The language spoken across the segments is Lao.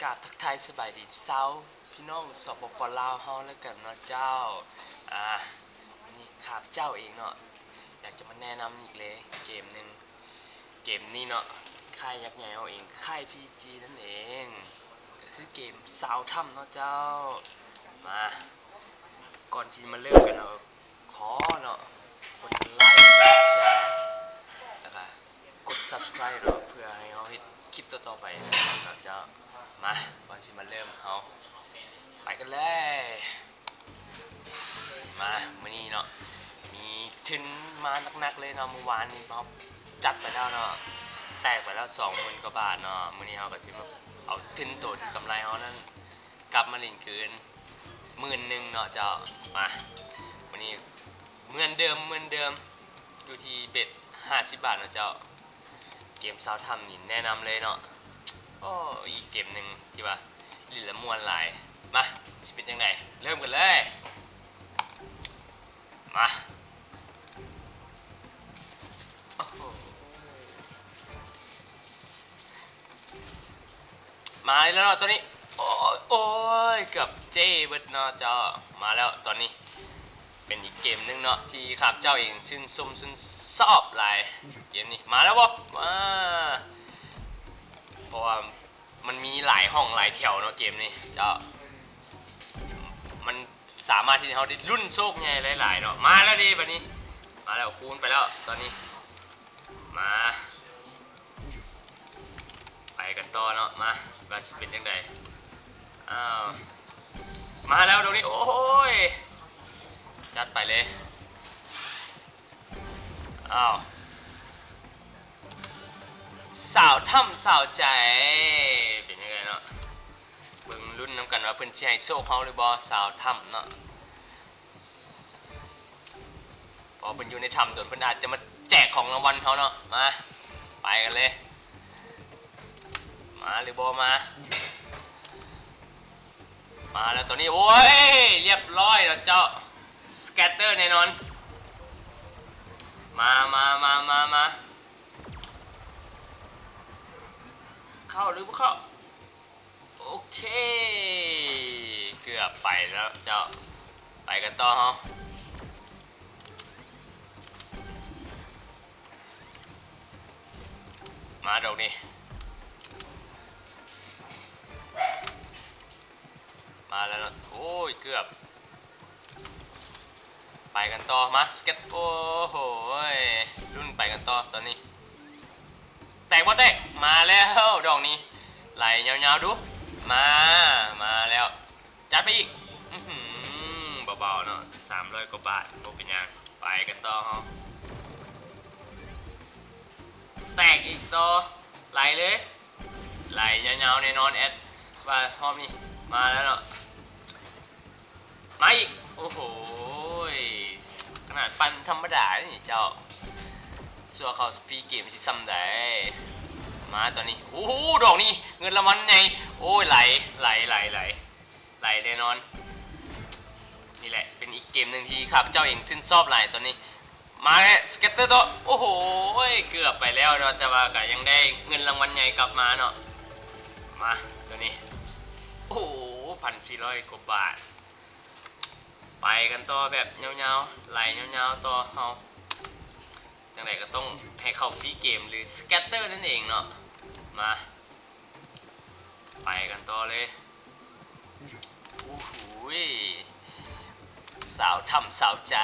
ກາບທັກທາຍສະບາຍດີຊາວພີ່ນ້ອງ ສປປ ລາວ ເຮົາແລ້ວກັນເນາະເຈົ້າ. ອາ ມື້ນີ້ຂ້າພະເຈົ້າເອງເນາະ ຢາກຈະມາແນະນຳອີກເລີຍເກມໜຶ່ງ. ເກມນີ້ເນາະ ຄ້າຍຍັກໃຫຍ່ເຮົາເອງ ຄ້າຍ ພີຈີ ນັ້ນເອງ ກໍຄືເກມຊາວຖ້ຳເນາະເຈົ້າ. ມາ ກ່ອນທີ່ຈະມາເລີ່ມກັນເນາະ ຂໍເນາະ ກົດໄລ ກົດແຊ ແລ້ວກະກົດ Subscribe ເນາະ ເພື່ອໃຫ້ເຮົາເຮັດຄລິບຕໍ່ໆໄປເນາະເຈົ້າ. ມາ ກ່ອນຊິມາເລີ່ມ ເຮົາໄປກັນເລີຍ. ມາ ມື້ນີ້ເນາະ ມີທຶນມາໜັກໆເລີຍເນາະ. ມື້ວານນີ້ເຮົາຈັດໄປແລ້ວເນາະ ແຕກໄປແລ້ວສອງໝື່ນກວ່າບາດເນາະ. ມື້ນີ້ເຮົາກໍຊິມາເອົາທຶນໂຕທີ່ກຳໄລເຮົານັ້ນ ກັບມາຫຼິ້ນຄືນໝື່ນໜຶ່ງເນາະເຈົ້າ. ມາ ມື້ນີ້ເໝືອນເດີມ ເໝືອນເດີມ ຢູ່ທີ່ເບັດຫ້າສິບບາດເນາະເຈົ້າ. ເກມຊາວຖ້ຳນີ້ແນະນຳເລີຍເນາະ. ໂອ້ ອີກເກມໜຶ່ງທີ່ວ່າຫຼິ້ນແລ້ວມ່ວນຫຼາຍ. ມາ ຊິເປັນຈັ່ງໃດ ເລີ່ມກັນເລີຍ. ມາ ໂອ້ໂຫ ມາແລ້ວເນາະຕອນນີ້. ໂອ້ຍ ໂອ້ຍ ເກືອບເຈ້ເບິດເນາະເຈົ້າ. ມາແລ້ວຕອນນີ້ ເປັນອີກເກມໜຶ່ງເນາະ ທີ່ຂ້າພະເຈົ້າເອງຊື່ນຊົມຊື່ນຊອບຫຼາຍ. ເກມນີ້ມາແລ້ວບໍ? ມາ ເພາະວ່າມັນມີຫຼາຍຫ້ອງຫຼາຍແຖວເນາະເກມນີ້ເຈົ້າ. ມັນສາມາດທີ່ເຮົາໄດ້ລຸ້ນໂຊກໃຫຍ່ຫຼາຍໆເນາະ. ມາແລ້ວເດ້ບັດນີ້ ມາແລ້ວ ຄູນໄປແລ້ວຕອນນີ້. ມາ ໄປກັນຕໍ່ເນາະ. ມາ ວ່າຊິເປັນຈັ່ງໃດ. ອ້າວ ມາແລ້ວດອກນີ້. ໂອ້ຍ ຈັດໄປເລີຍ. ອ້າວ ສາວຖ້ຳສາວໃຈ ເປັນຈັ່ງໃດເນາະ. ເບິ່ງລຸ້ນນຳກັນວ່າເພິ່ນຊິໃຫ້ໂຊກເຮົາຫຼືບໍ່ ສາວຖ້ຳເນາະ. ເພາະເພິ່ນຢູ່ໃນຖ້ຳດົນ ເພິ່ນອາດຈະມາແຈກຂອງລາງວັນເຮົາເນາະ. ມາ ໄປກັນເລີຍ. ມາຫຼືບໍ່ມາ. ມາແລ້ວຕອນນີ້. ໂອ້ຍ ລຽບຮ້ອຍແລ້ວເຈົ້າ ສະແກດເຕີແນ່ນອນ. ມາ ມາ ມາ ມາ ມາ ເຂົ້າຫຼືບໍ່ເຂົ້າ? ໂອເຄ ເກືອບໄປແລ້ວເຈົ້າ. ໄປກັນຕໍ່ເຮົາ. ມາດອກນີ້ ມາແລ້ວເນາະ. ໂອ້ຍ ເກືອບ ໄປກັນຕໍ່. ມາ ສະແກດ. ໂອ້ໂຫ ລຸ້ນໄປກັນຕໍ່ຕອນນີ້. ແຕກບໍ່ແຕກ? ມາແລ້ວດອກນີ້ ໄຫຼຍາວໆດູ. ມາ ມາແລ້ວ. ຈັດໄປອີກ. ອື້ຫື ເບົາໆເນາະ ສາມຮ້ອຍກວ່າບາດ ບໍ່ເປັນຫຍັງ. ໄປກັນຕໍ່ເຮົາ. ແຕກອີກຕໍ່. ໄຫຼເລີຍ ໄຫຼຍາວໆແນ່ນອນ. ແອັດວ່າຮອບນີ້ມາແລ້ວເນາະ. ມາອີກ. ໂອ້ໂຫ ຂະໜາດປັ່ນທຳມະດານີ້ເຈົ້າ ຊົ່ວເຂົ້າຟຣີເກມຊິຊ່ຳໃດ. ມາຕອນນີ້. ໂອ້ໂຫ ດອກນີ້ເງິນລາງວັນໃຫຍ່. ໂອ້ຍ ໄຫຼ ໄຫຼ ໄຫຼ ໄຫຼ ໄຫຼແນ່ນອນ. ນີ້ແຫຼະເປັນອີກເກມໜຶ່ງທີ່ຂ້າພະເຈົ້າເອງຊື່ນຊອບຫຼາຍຕອນນີ້. ມາແລ້ວ ສະແກດເຕີຕໍ່. ໂອ້ໂຫ ເກືອບໄປແລ້ວເນາະ ແຕ່ວ່າກະຍັງໄດ້ເງິນລາງວັນໃຫຍ່ກັບມາເນາະ. ມາ ຕົວນີ້. ໂອ້ໂຫ ພັນສີ່ຮ້ອຍກວ່າບາດ. ໄປກັນຕໍ່ແບບຍາວໆ ໄຫຼຍາວໆຕໍ່ເຮົາ. ຈັ່ງໃດກໍຕ້ອງໃຫ້ເຂົ້າຟຣີເກມ ຫຼື ສະແກດເຕີນັ້ນເອງເນາະ. ມາ ໄປກັນຕໍ່ເລີຍ. ໂອ້ໂຫ ສາວຖ້ຳສາວໃຈ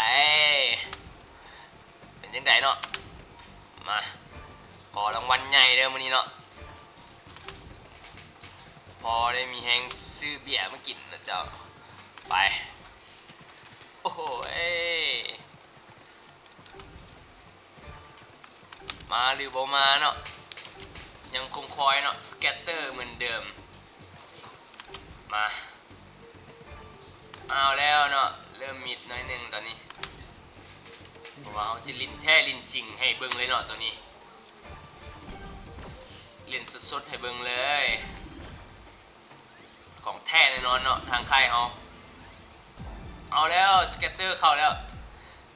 ເປັນຈັ່ງໃດເນາະ. ມາ ຂໍລາງວັນໃຫຍ່ເດີມື້ນີ້ເນາະ ພໍໄດ້ມີແຮງຊື້ເບຍມາກິນນະເຈົ້າ. ໄປ. ໂອ້ໂຫ ມາຫຼືບໍ່ມາເນາະ ຍັງຄົງຄອຍເນາະ ສະແກດເຕີເໝືອນເດີມ. ມາ ເອົາແລ້ວເນາະ ເລີ່ມມິດໜ້ອຍໜຶ່ງຕອນນີ້ ເພາະວ່າເຮົາຊິຫຼິ້ນແທ້ຫຼິ້ນຈິງໃຫ້ເບິ່ງເລີຍເນາະ ຕອນນີ້ ຫຼິ້ນສົດໆໃຫ້ເບິ່ງເລີຍ. ຂອງແທ້ແນ່ນອນເນາະ ທາງຄ້າຍເຮົາ. ເອົາແລ້ວ ສະແກດເຕີເຂົ້າແລ້ວ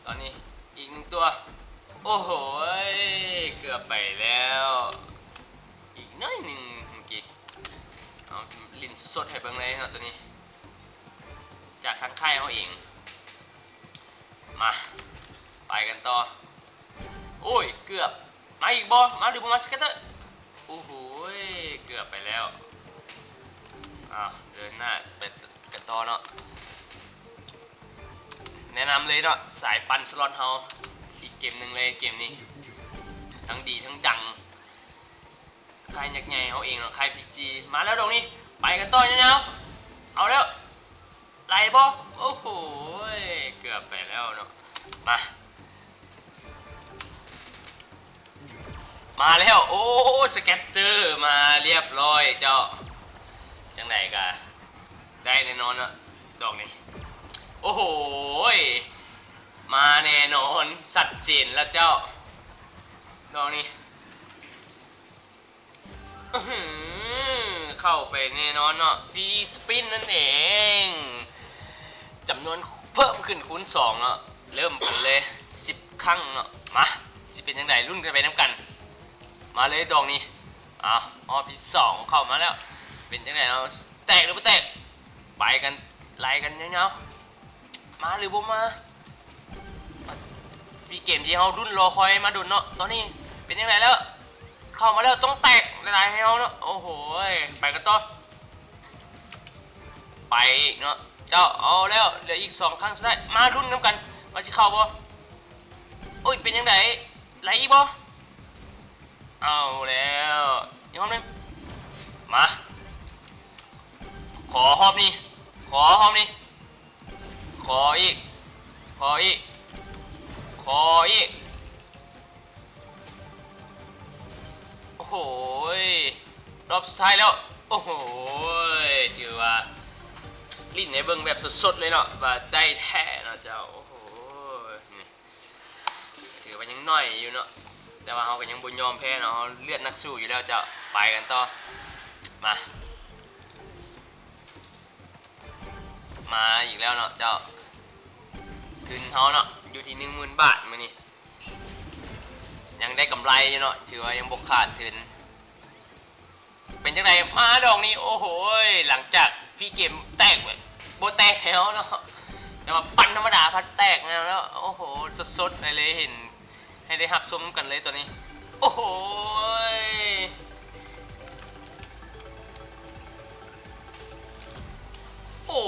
ຕອນນີ້ອີກໜຶ່ງຕົວ. ໂອ້ໂຫ ເກືອບໄປແລ້ວ ອີກໜ້ອຍໜຶ່ງເມື່ອກີ້. ເອົາ ສົດໆໃຫ້ເບິ່ງເລີຍເນາະ ໂຕນີ້ ຈາກທາງຄ້າຍເຮົາເອງ. ມາ ໄປກັນຕໍ່. ໂອ້ຍ ເກືອບ ມາອີກບໍ່? ມາຫຼືບໍ່ມາ ສະແກດເຕີ? ໂອ້ໂຫ ເກືອບໄປແລ້ວ. ອ້າວ ເດີນໜ້າໄປກັນຕໍ່ເນາະ. ແນະນຳເລີຍເນາະ ສາຍປັ່ນສະລັອດເຮົາ ອີກເກມໜຶ່ງເລີຍເກມນີ້ ທັງດີທັງດັງ. ຄ້າຍຍັກໃຫຍ່ເຮົາເອງເນາະ ຄ້າຍ ພີ ຈີ ມາແລ້ວດອກນີ້ ໄປກັນຕໍ່ຍາວໆ. ເອົາແລ້ວ ໄຫຼບໍ່? ໂອ້ໂຫ ເກືອບໄປແລ້ວເນາະ. ມາ ມາແລ້ວ ໂອ້ ສະແກດເຕີມາລຽບຮ້ອຍເຈົ້າ. ຈັ່ງໃດກະໄດ້ແນ່ນອນເນາະດອກນີ້. ໂອ້ໂຫ ມາແນ່ນອນ ຊັດເຈນແລ້ວເຈົ້າ ດອກນີ້. ອື້ຫື ເຂົ້າໄປແນ່ນອນເນາະ ຟຣີສະປິນນັ້ນເອງ. ຈຳນວນເພີ່ມຂຶ້ນຄູນສອງເນາະ. ເລີ່ມກັນເລີຍ ສິບຄັ້ງເນາະ. ມາ ຊິເປັນຈັ່ງໃດ ລຸ້ນກັນໄປນຳກັນ. ມາເລີຍດອກນີ້. ອ້າວ ຮອບທີສອງເຂົ້າມາແລ້ວ. ເປັນຈັ່ງໃດເນາະ ແຕກຫຼືບໍ່ແຕກ? ໄປກັນ ໄລ່ກັນຍາວໆ. ມາຫຼືບໍ່ມາ? ເປັນເກມທີ່ເຮົາລຸ້ນລໍຄອຍມາດົນເນາະ. ຕອນນີ້ເປັນຈັ່ງໃດແລ້ວ? ເຂົ້າມາແລ້ວ ຕ້ອງແຕກຫຼາຍໆໃຫ້ເຮົາເນາະ. ໂອ້ໂຫ ໄປກັນຕໍ່. ໄປອີກເນາະເຈົ້າ. ເອົາແລ້ວ ເຫຼືອອີກສອງຄັ້ງສຸດທ້າຍ. ມາລຸ້ນນຳກັນວ່າຊິເຂົ້າບໍ່? ໂອ້ຍ ເປັນຈັ່ງໃດ? ໄລ່ອີກບໍ່? ເອົາແລ້ວ ອີກຮອບໜຶ່ງ. ມາ ຂໍຮອບນີ້ ຂໍຮອບນີ້. ຂໍອີກ ຂໍອີກ ຂໍອີກ. ໂອ້ໂຫ ຮອບສຸດທ້າຍແລ້ວ. ໂອ້ໂຫ ຖືວ່າຫຼິ້ນໃຫ້ເບິ່ງແບບສົດໆເລີຍເນາະ ວ່າໄດ້ແທ້ເນາະເຈົ້າ. ໂອ້ໂຫ ນີ້ ຖືວ່າຍັງໜ້ອຍຢູ່ເນາະ ແຕ່ວ່າເຮົາກໍຍັງບໍ່ຍອມແພ້ເນາະ ເຮົາເລືອດນັກສູ້ຢູ່ແລ້ວເຈົ້າ. ໄປກັນຕໍ່. ມາ ມາອີກແລ້ວເນາະເຈົ້າ. ທຶນເຮົາເນາະ ຢູ່ທີ່ໜຶ່ງໝື່ນບາດມື້ນີ້ ຍັງໄດ້ກຳໄລຢູ່ເນາະ ຖືວ່າຍັງບໍ່ຂາດທຶນ. ເປັນຈັ່ງໃດ? ມາດອກນີ້ ໂອ້ໂຫ ຫຼັງຈາກຟຣີເກມແຕກ ບໍ່ແຕກໃຫ້ເຮົາເນາະ ແຕ່ວ່າປັ່ນທຳມະດາພັດແຕກແລ້ວເນາະ. ໂອ້ໂຫ ສົດໆໃຫ້ເລີຍ ເຫັນ ໃຫ້ໄດ້ຮັບຊົມນຳກັນເລີຍຕອນນີ້. ໂອ້ໂຫ ໂອ້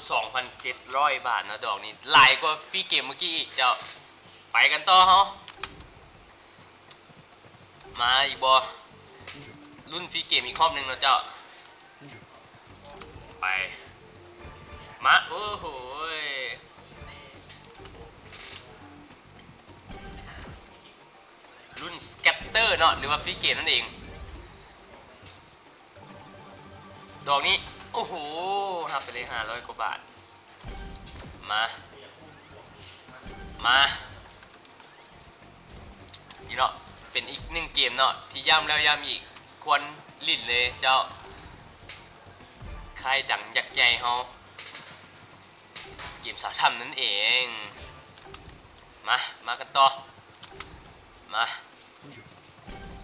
ສອງພັນເຈັດຮ້ອຍບາດເນາະ ດອກນີ້ຫຼາຍກວ່າຟຣີເກມມື້ກີ້ອີກເຈົ້າ. ໄປກັນຕໍ່ເຮົາ. ມາອີກບໍ່? ລຸ້ນຟຣີເກມອີກຮອບໜຶ່ງເນາະເຈົ້າ. ໄປ ມາ ໂອ້ໂຫ ລຸ້ນສະແກດເຕີເນາະ ຫຼືວ່າຟຣີເກມນັ້ນເອງ. ດອກນີ້ ໂອ້ໂຫ ຮັບໄປເລີຍຫ້າຮ້ອຍກວ່າບາດ. ມາ ມາ ນີ້ເນາະ ເປັນອີກໜຶ່ງເກມເນາະ ທີ່ຢ້ຳແລ້ວຢ້ຳອີກ ຄວນຫຼິ້ນເລີຍເຈົ້າ. ຄ້າຍດັງຍັກໃຫຍ່ເຮົາ ເກມສາວຖ້ຳນັ້ນເອງ. ມາ ມາກັນຕໍ່. ມາ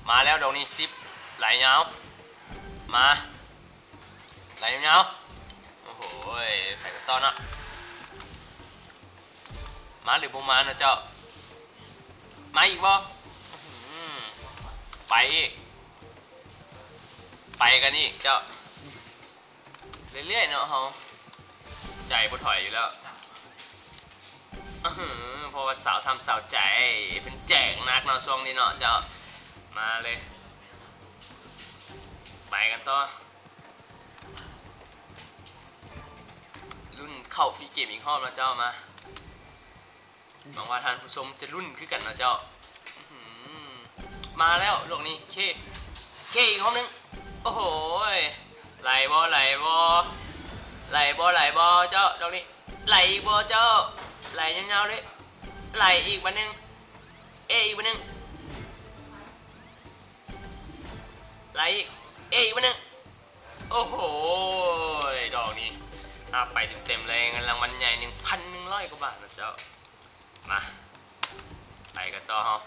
ມາແລ້ວດອກນີ້ ສິບ ໄຫຼຍາວ. ມາ ໄຫຼຍາວ. ໂອ້ໂຫ ໄປກັນຕໍ່ເນາະ. ມາຫຼືບໍ່ມາເນາະເຈົ້າ. ມາອີກບໍ່? ອື ໄປອີກ ໄປກັນອີກເຈົ້າ. ເລື້ອຍໆເນາະ ເຮົາໃຈບໍ່ຖອຍຢູ່ແລ້ວ. ອື ເພາະວ່າສາວທຳສາວໃຈ ເພິ່ນແຈກໜັກເນາະ ຊ່ວງນີ້ເນາະເຈົ້າ. ມາເລີຍ ໄປກັນຕໍ່. ລຸ້ນເຂົ້າຟຣີເກມອີກຮອບເນາະເຈົ້າ. ມາ ຫວັງວ່າທ່ານຜູ້ຊົມຈະລຸ້ນຄືກັນເນາະເຈົ້າ. ອື ມາແລ້ວດອກນີ້ ເຄ ເຄອີກຮອບໜຶ່ງ. ໂອ້ໂຫ ໄຫຼບໍ່ ໄຫຼບໍ່ ໄຫຼບໍ່ ໄຫຼບໍ່ເຈົ້າ ດອກນີ້ ໄຫຼອີກບໍ່ເຈົ້າ? ໄຫຼຍາວໆເລີຍ. ໄຫຼອີກບາດໜຶ່ງ ເອອີກບາດໜຶ່ງ ໄຫຼອີກ ເອອີກບາດໜຶ່ງ. ໂອ້ໂຫ ດອກນີ້ຮັບໄປເຕັມໆເລີຍ ເງິນລາງວັນໃຫຍ່ ໜຶ່ງພັນໜຶ່ງຮ້ອຍກວ່າບາດເນາະເຈົ້າ. ມາ ໄປກັນຕໍ່ເຮົາ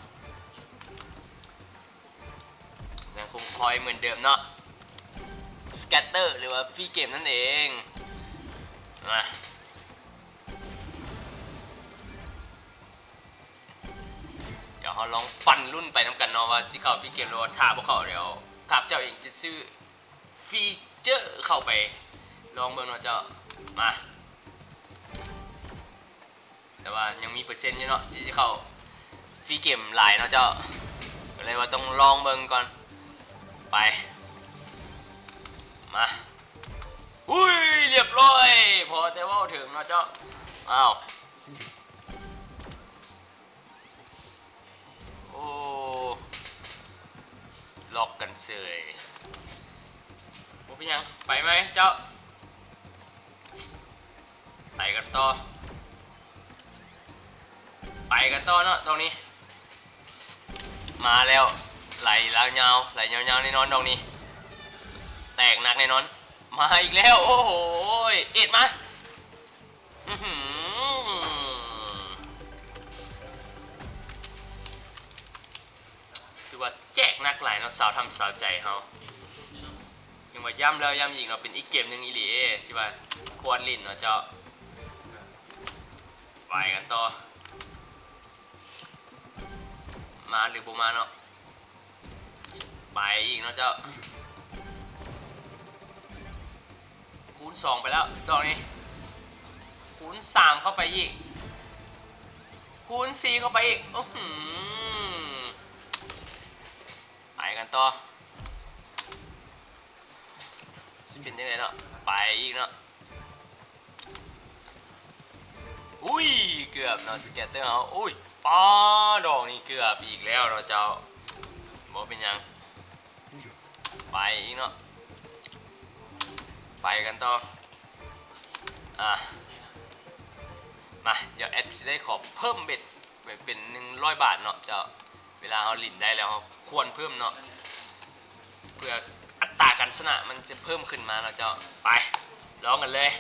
ຍັງຄົງຄອຍເໝືອນເດີມເນາະ. ສະແ Scatter ຫຼືວ່າ Free Game ນັ້ນເອງ. ມາ ດຽວເຮົາລອງປັ່ນລຸ້ນໄປນຳກັນເນາະ ວ່າຊິເຂົ້າ Free Game ຫຼືວ່າຖ້າບໍ່ເຂົ້າ. ດຽວຂ້າພະເຈົ້າເອງຈະຊື້ Feature ເຂົ້າໄປລອງເບິ່ງເນາະເຈົ້າ. ມາ ແຕ່ວ່າຍັງມີເປີເຊັນຢູ່ເນາະ ທີ່ຈະເຂົ້າ Free Game ຫຼາຍເນາະເຈົ້າ, ກໍເລີຍວ່າຕ້ອງລອງເບິ່ງກ່ອນ. ໄປ ມາ ອຸ້ຍ ລຽບຮ້ອຍ ພໍແຕ່ເວົ້າເຖິງເນາະເຈົ້າ. ອ້າວ ໂອ້ ລັອກກັນເສີຍ. ບໍ່ເປັນຫຍັງ ໄປໄໝເຈົ້າ? ໄປກັນຕໍ່ ໄປກັນຕໍ່ເນາະດອກນີ້. ມາແລ້ວ ໄຫຼຍາວໆ ໄຫຼຍາວໆແນ່ນອນດອກນີ້ ແຕກໜັກແນ່ນອນ. ມາອີກແລ້ວ ໂອ້ໂຫ ເອດມາ ອື້ຫື ຖືວ່າແຈກໜັກຫຼາຍເນາະ ສາວທຳສາວໃຈເຮົາ. ຈັ່ງວ່າຢ້ຳແລ້ວຢ້ຳອີກເນາະ ເປັນອີກເກມໜຶ່ງອີ່ຫຼີທີ່ວ່າຄວນຫຼິ້ນເນາະເຈົ້າ. ໄປກັນຕໍ່ ມາຫຼືບໍ່ມາເນາະ. ໄປອີກເນາະເຈົ້າ ຄູນສອງໄປແລ້ວດອກນີ້ ຄູນສາມເຂົ້າໄປອີກ ຄູນສີ່ເຂົ້າໄປອີກ. ໂອ້ໂຫ ໄປກັນຕໍ່ ຊິເປັນຈັ່ງໃດເນາະ. ໄປອີກເນາະ ອຸ້ຍ ເກືອບເນາະ Scatter ເຮົາ. ອຸ້ຍ ປ້າ ດອກນີ້ເກືອບອີກແລ້ວເນາະເຈົ້າ. ບໍ່ເປັນຫຍັງ ໄປອີກເນາະ ໄປກັນຕໍ່. ອ່າ ມາ ດຽວແອັດຊິໄດ້ຂໍເພີ່ມເບັດໄປເປັນໜຶ່ງຮ້ອຍບາດເນາະເຈົ້າ. ເວລາເຮົາຫຼິ້ນໄດ້ແລ້ວ ເຮົາຄວນເພີ່ມເນາະ ເພື່ອອັດຕາການຊະນະມັນຈະເພີ່ມຂຶ້ນມາເນາະເຈົ້າ. ໄປ ລອງກັນເລີຍ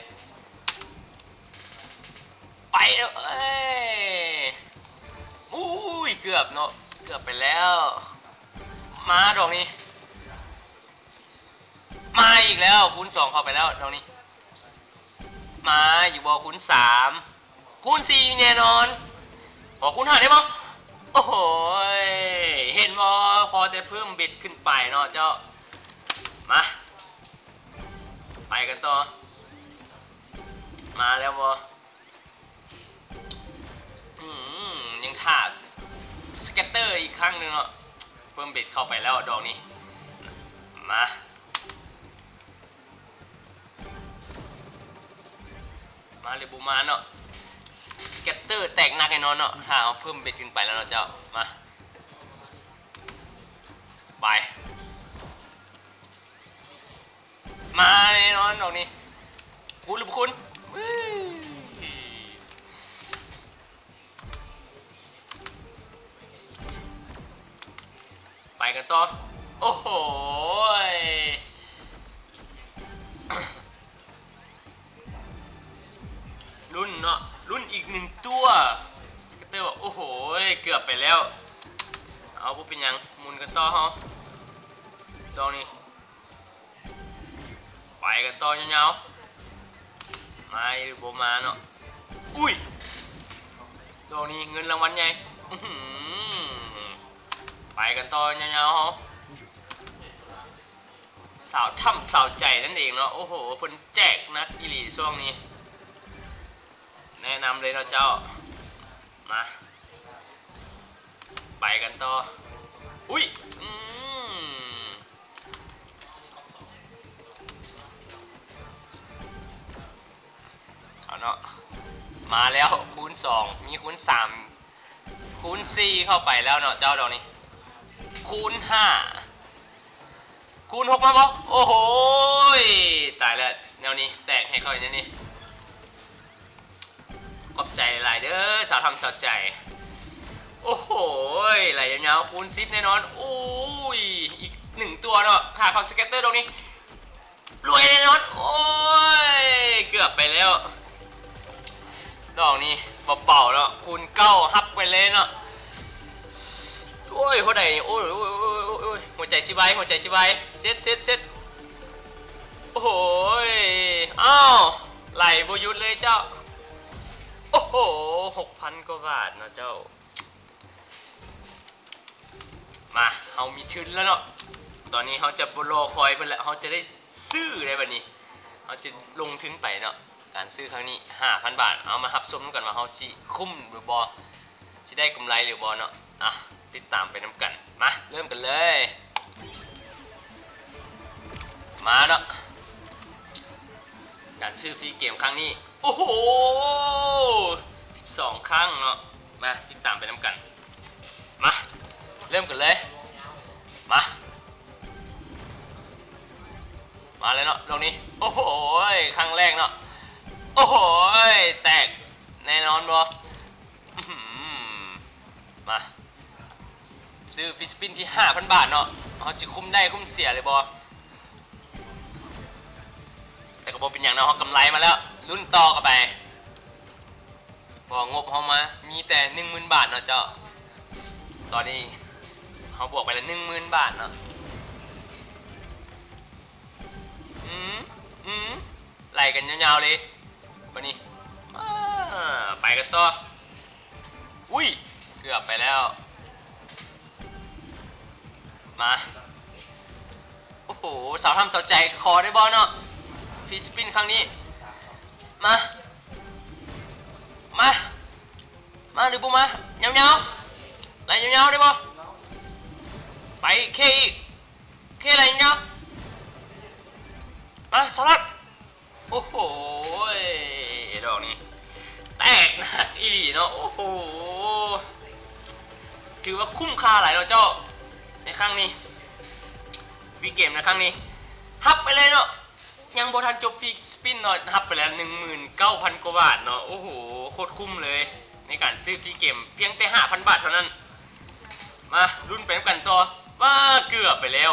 ໄປເດີ້. ເອີຍ ອຸ້ຍ ເກືອບເນາະ ເກືອບໄປແລ້ວ. ມາດອກນີ້ ມາອີກແລ້ວ ຄູນສອງເຂົ້າໄປແລ້ວດອກນີ້. ມາຢູ່ບໍ່ ຄູນສາມ ຄູນສີ່ແນ່ນອນ. ຂໍຄູນຫ້າໄດ້ບໍ່? ໂອ້ໂຫ ເຫັນບໍ່ ພໍແຕ່ເພີ່ມເບັດຂຶ້ນໄປເນາະເຈົ້າ. ມາ ໄປກັນຕໍ່ ມາແລ້ວບໍ່? ອືມ ຍັງຖ້າ Scatter ອີກຄັ້ງໜຶ່ງເນາະ ເພີ່ມເບັດເຂົ້າໄປແລ້ວດອກນີ້. ມາ ມາຫຼືບໍ່ມາເນາະ Scatter ແຕກໜັກແນ່ນອນເນາະ ຖ້າເຮົາເພີ່ມເບັດຂຶ້ນໄປແລ້ວເນາະເຈົ້າ. ມາ ໄປ ມາແນ່ນອນດອກນີ້ ຄູນຫຼືບໍ່ຄູນ? ໄປກັນຕໍ່ ໂອ້ໂຫ ລຸ້ນເນາະ ລຸ້ນອີກໜຶ່ງຕົວ. Scatter ວ່າ ໂອ້ໂຫ ເກືອບໄປແລ້ວ. ເອົາ ບໍ່ເປັນຫຍັງ ໝູນກັນຕໍ່ເຮົາ ດອກນີ້. ໄປກັນຕໍ່ຍາວໆ ມາຫຼືບໍ່ມາເນາະ. ອຸ້ຍ ດອກນີ້ເງິນລາງວັນໃຫຍ່. ອື້ຫື ໄປກັນຕໍ່ຍາວໆ ເຮົາ ສາວທຳສາວໃຈນັ້ນເອງເນາະ. ໂອ້ໂຫ ເພິ່ນແຈກໜັກອີ່ຫຼີຊ່ວງນີ້ ແນະນຳເລີຍເນາະເຈົ້າ. ມາ ໄປກັນຕໍ່. ອຸ້ຍ ອືມ ເອົາເນາະ ມາແລ້ວ ຄູນສອງ ມີຄູນສາມ ຄູນສີ່ເຂົ້າໄປແລ້ວເນາະເຈົ້າ ດອກນີ້ ຄູນຫ້າ ຄູນຫົກມາບໍ່? ໂອ້ໂຫ ຕາຍແລ້ວ ແນວນີ້ແຕກໃຫ້ຂ້ອຍແນວນີ້. ຂອບໃຈຫຼາຍເດີ້ ສາວທຳສາວໃຈ. ໂອ້ໂຫ ໄຫຼຍາວໆ ຄູນສິບແນ່ນອນ. ໂອ້ຍ ອີກໜຶ່ງຕົວເນາະ ຖ້າເຂົ້າ Scatter ດອກນີ້ ລວຍແນ່ນອນ. ໂອ້ຍ ເກືອບໄປແລ້ວ ດອກນີ້ ເບົາໆ ເນາະ ຄູນເກົ້າ ຮັບໄປເລີຍເນາະ. ໂອ້ຍ ຫົວໃດ ໂອ້ຍ ໂອ້ຍ ຫົວໃຈຊິວາຍ ຫົວໃຈຊິວາຍ. ເຊັດ ເຊັດ ເຊັດ. ໂອ້ໂຫຍ ອ້າວ ໄຫຼບໍ່ຢຸດເລີຍເຈົ້າ. ໂອ້ໂຫ ຫົກພັນກວ່າບາດເນາະເຈົ້າ. ມາ ເຮົາມີທຶນແລ້ວເນາະ. ຕອນນີ້ເຮົາຈະບໍ່ລໍຄອຍເພິ່ນແລ້ວ ເຮົາຈະໄດ້ຊື້ໄດ້ບັດນີ້. ເຮົາຈະລົງທຶນໄປເນາະ. ການຊື້ຄັ້ງນີ້ຫ້າພັນບາດ. ເອົາມາຮັບຊົມນຳກັນວ່າເຮົາຊິຄຸ້ມຫຼືບໍ່ ຊິໄດ້ກຳໄລຫຼືບໍ່ເນາະ. ອ່ະ ຕິດຕາມໄປນຳກັນ. ມາ ເລີ່ມກັນເລີຍ. ມາເນາະ ການຊື້ຟຣີເກມຄັ້ງນີ້ ໂອ້ໂຫ ສິບສອງຄັ້ງເນາະ. ມາ ຕິດຕາມໄປນຳກັນ. ມາ ເລີ່ມກັນເລີຍ. ມາ ມາເລີຍເນາະ ດອກນີ້. ໂອ້ໂຫ ຄັ້ງແລກເນາະ. ໂອ້ໂຫ ແຕກແນ່ນອນບໍ່? ອືຫື ມາ ຊື້ຟຣີສະປິນທີ່ຫ້າພັນບາດເນາະ. ເຮົາຊິຄຸ້ມໄດ້ຄຸ້ມເສຍເລີຍບໍ່? ແຕ່ກໍບໍ່ເປັນຫຍັງເນາະ ເຮົາກຳໄລມາແລ້ວ. ລຸ້ນຕໍ່ກັນໄປ. ເພາະວ່າງົບເຮົາມາມີແຕ່ໜຶ່ງໝື່ນບາດເນາະເຈົ້າ. ຕອນນີ້ເຮົາບວກໄປແລ້ວໜຶ່ງໝື່ນບາດເນາະ. ອືມ ອືມ ໄລ່ກັນຍາວໆເລີຍບັດນີ້. ອ່າ ໄປກັນຕໍ່. ອຸ້ຍ ເກືອບໄປແລ້ວ. ມາ ໂອ້ໂຫ ສາວທຳສາວໃຈ ຂໍໄດ້ບໍ່ເນາະ ຟຣີສະປິນຄັ້ງນີ້. ມາ ມາ ມາຫຼືບໍ່ມາ? ຍາວໆ ໄລ່ຍາວໆໄດ້ບໍ່? ໄປ ເຄອີກ ເຄໄລ່ຍາວໆ. ມາ ສາລັດ. ໂອ້ໂຫ ດອກນີ້ແຕກໜັກອີ່ຫຼີເນາະ. ໂອ້ໂຫ ຖືວ່າຄຸ້ມຄ່າຫຼາຍເນາະເຈົ້າ ໃນຄັ້ງນີ້ ຟຣີເກມໃນຄັ້ງນີ້. ຮັບໄປເລີຍເນາະ ຍັງບໍ່ທັນຈົບຟຣີສະປິນເນາະ ຮັບໄປແລ້ວໜຶ່ງໝື່ນເກົ້າພັນກວ່າບາດເນາະ. ໂອ້ໂຫ ໂຄດຄຸ້ມເລີຍ ໃນການຊື້ຟຣີເກມພຽງແຕ່ຫ້າພັນບາດເທົ່ານັ້ນ. ມາລຸ້ນໄປນຳກັນຕໍ່. ວ້າ ເກືອບໄປແລ້ວ.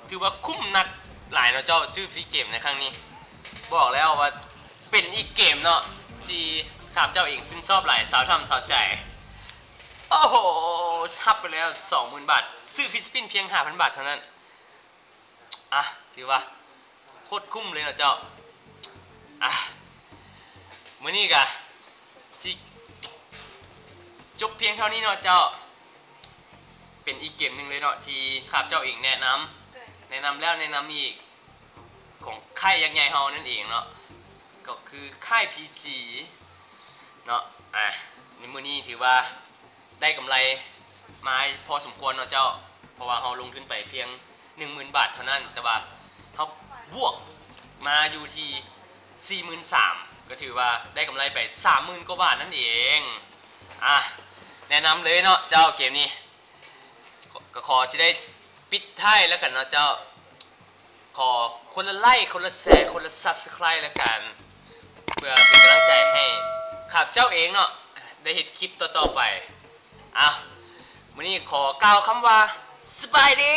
ຖືວ່າຄຸ້ມໜັກຫຼາຍເນາະເຈົ້າ ຊື້ຟຣີເກມໃນຄັ້ງນີ້. ບອກແລ້ວວ່າເປັນອີກເກມເນາະ ທີ່ຂ້າພະເຈົ້າເອງຊື່ນຊອບຫຼາຍ ສາວທຳສາວໃຈ. ໂອ້ໂຫ ຮັບໄປແລ້ວສອງໝື່ນບາດ ຊື້ຟຣີສະປິນພຽງຫ້າພັນບາດເທົ່ານັ້ນ. ອ່ະ ຖືວ່າໂຄດຄຸ້ມເລີຍເນາະເຈົ້າ. ອ່ະ ມື້ນີ້ກະຊິຈົບພຽງເທົ່ານີ້ເນາະເຈົ້າ. ເປັນອີກເກມໜຶ່ງເລີຍເນາະ ທີ່ຂ້າພະເຈົ້າເອງແນະນຳ ແນະນຳແລ້ວແນະນຳອີກ ຂອງຄ້າຍຍັກໃຫຍ່ເຮົານັ້ນເອງເນາະ ກໍຄືຄ້າຍພີຈີເນາະ. ອ່າ ໃນມື້ນີ້ຖືວ່າໄດ້ກຳໄລມາພໍສົມຄວນເນາະເຈົ້າ ເພາະວ່າເຮົາລົງທຶນໄປພຽງໜຶ່ງໝື່ນບາດເທົ່ານັ້ນ ແຕ່ວ່າເຮົາບວກມາຢູ່ທີ່ສີ່ໝື່ນສາມ ກໍຖືວ່າໄດ້ກຳໄລໄປສາມໝື່ນກວ່າບາດນັ້ນເອງ. ອ່າ ແນະນຳເລີຍເນາະເຈົ້າ ເກມນີ້ ກໍຂໍຊິໄດ້ປິດທ້າຍແລ້ວກັນເນາະເຈົ້າ. ຂໍຄົນລະໄລ້ ຄົນລະແຊ ຄົນລະຊັບສະໄຄຣບ໌ແລ້ວກັນ ເພື່ອເປັນກຳລັງໃຈໃຫ້ຂ້າພະເຈົ້າເອງເນາະ ໄດ້ເຮັດຄລິບຕໍ່ໆໄປ. ເອົ້າ ມື້ນີ້ຂໍກ່າວຄຳວ່າ ສະບາຍດີ.